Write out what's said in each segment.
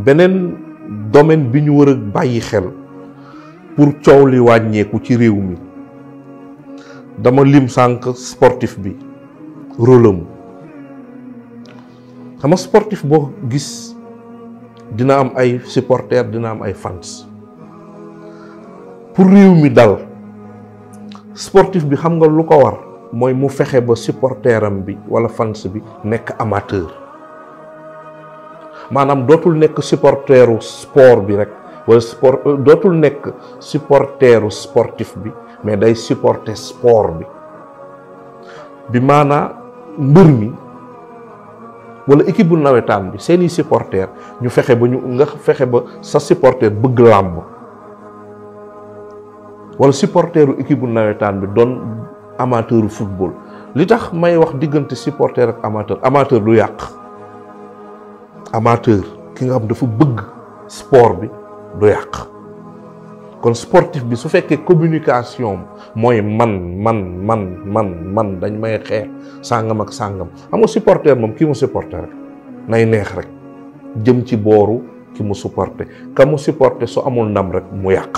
beneen domaine bi ñu war a bàyyi xel pour coow li wàññeeku ci réew mi dama lim sànq sportif bi rôle am xam nga sportif boo gis dina am ay supporters dina am ay fans pour réew mi dal sportif bi xam nga lu ko war mooy mu fexe ba supporteram bi wala fans bi nekk amateur maanaam dootul nekk supporteru sport bi rek wala sport dootul nekk supporteru sportif bi mais day supporter sport bi maanaa mbër mi wala équipe bu nawetaan bi seeni supporter ñu fexe ba nga fexe ba sa supporter bëgg làmb wala supporteru équipe bu nawetaan bi doon amateuru football. li tax may wax diggante supporter ak amateur du yàq amateur ki nga xam dafa bëgg sport bi du yàq kon sportif bi su fekkee communication mooy man dañ may xeex sàngam ak sàngam xam nga supporter moom kii mu supporter rek nay neex rek jëm ci booru ki mu supporter ka mu supporter su amul ndam rek mu yàq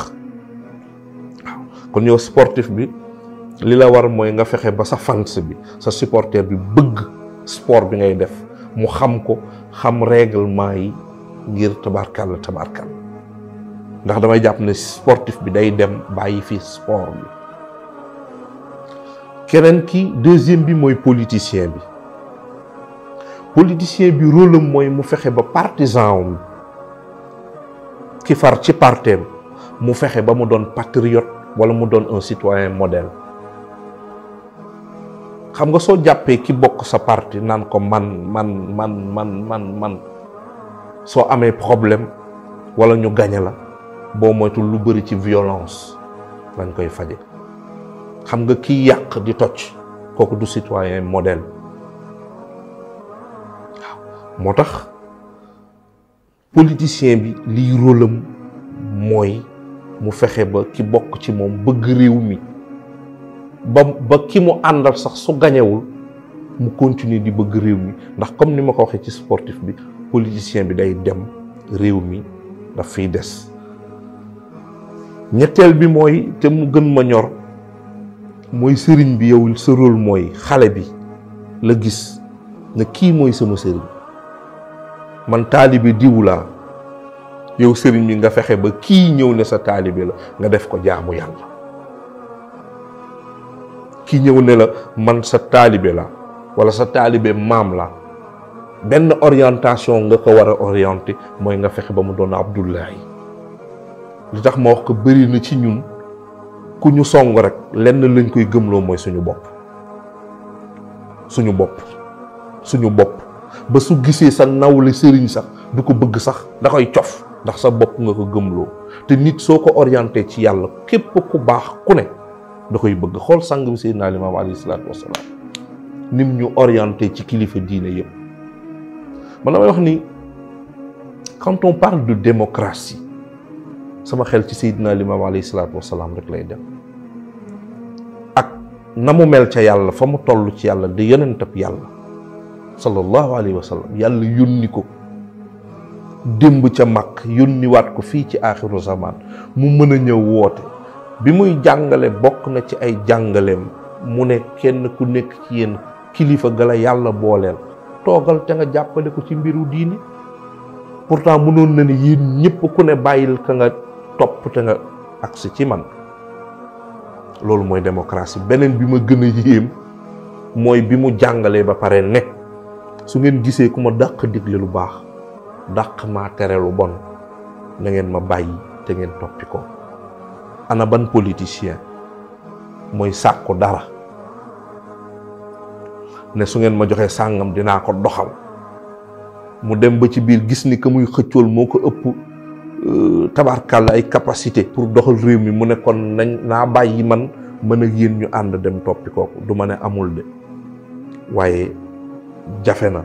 waaw kon yow sportif bi li la war mooy nga fexe ba sa fans bi sa supporter bi bëgg sport bi ngay def mu xam ko xam règlement yi ngir tabarkalla ndax damay jàpp ne sportif bi day dem bàyyi fi sport bi. keneen ki deuxième bi mooy politicien bi rôle am mooy mu fexe ba partisan am ki far ci parteem mu fexe ba mu doon patriote wala mu doon un citoyen modèle. xam nga soo jàppee ki bokk sa parti naan ko man soo amee problème wala ñu gañe la boo moytul lu bëri ci violence lañ koy faje xam nga kiy yàq di toj kooku du citoyen modèle waaw moo tax politicien bi liy rôle am mooy mu fexe ba ki bokk ci moom bëgg réew mi ba ki mu àndal sax su gañewul mu continuer di bëgg réew mi ndax comme ni ma ko waxee ci sportif bi politicien bi day dem réew mi daf fiy des. ñetteel bi mooy te mu gën ma ñor mooy sëriñ bi yow sa rôle mooy xale bi la gis ne kii mooy sama sëriñ man taalibe diw laa yow sëriñ bi nga fexe ba kii ñëw ne sa taalibe la nga def ko jaamu yàlla. ki ñëw ne la man sa taalibe la wala sa taalibe maam la benn orientation nga ko war a orienté mooy nga fexe ba mu doon Abdullahi. li tax ma wax ko bëri na ci ñun ku ñu song rek lenn lañ koy gëmloo mooy suñu bopp ba su gisee sa nawle sëriñ sax du ko bëgg sax da koy cof ndax sa bopp nga ko gëmloo te nit soo ko orienté ci yàlla képp ku baax ku ne da koy bëgg. xool sang bi Seydina Limaamu alayhi salaatu wasalaam nim ñu orienté ci kilifa diine yëpp man damay wax ni quand on parle de démocratie sama xel ci Seydina Limaamu alayhi salaatu wasalaam rek lay dem ak na mu mel ca yàlla fa mu toll ci yàlla di yonentab yàlla sallallahu alayhi wa sallam yàlla yónni ko démb ca mag yónniwaat ko fii ci aaxiru zaman mu mën a ñëw woote bi muy jàngale bokk na ci ay jàngaleem mu ne kenn ku nekk ci yéen kilifa gala yàlla booleel toogal te nga jàppale ko ci mbiru diini pourtant mënoon na ne yéen ñëpp ku ne bàyyil ka nga topp te nga agsi ci man. loolu mooy démocratie. beneen bi ma gën a yéem mooy bi mu jàngalee ba pare ne su ngeen gisee ku ma dàq digle lu baax dàq maa tere lu bon na ngeen ma bàyyi te ngeen toppi ko. ana ban politicien mooy sàkku dara ne su ngeen ma joxee sàngam dinaa ko doxal mu dem ba ci biir gis ni que muy xëccool moo ko ëpp tabarkàlla ay capacité pour doxal réew mi mu ne kon naa bàyyi man mën ak yéen ñu ànd dem toppi kooku du ma ne amul de waaye jafe na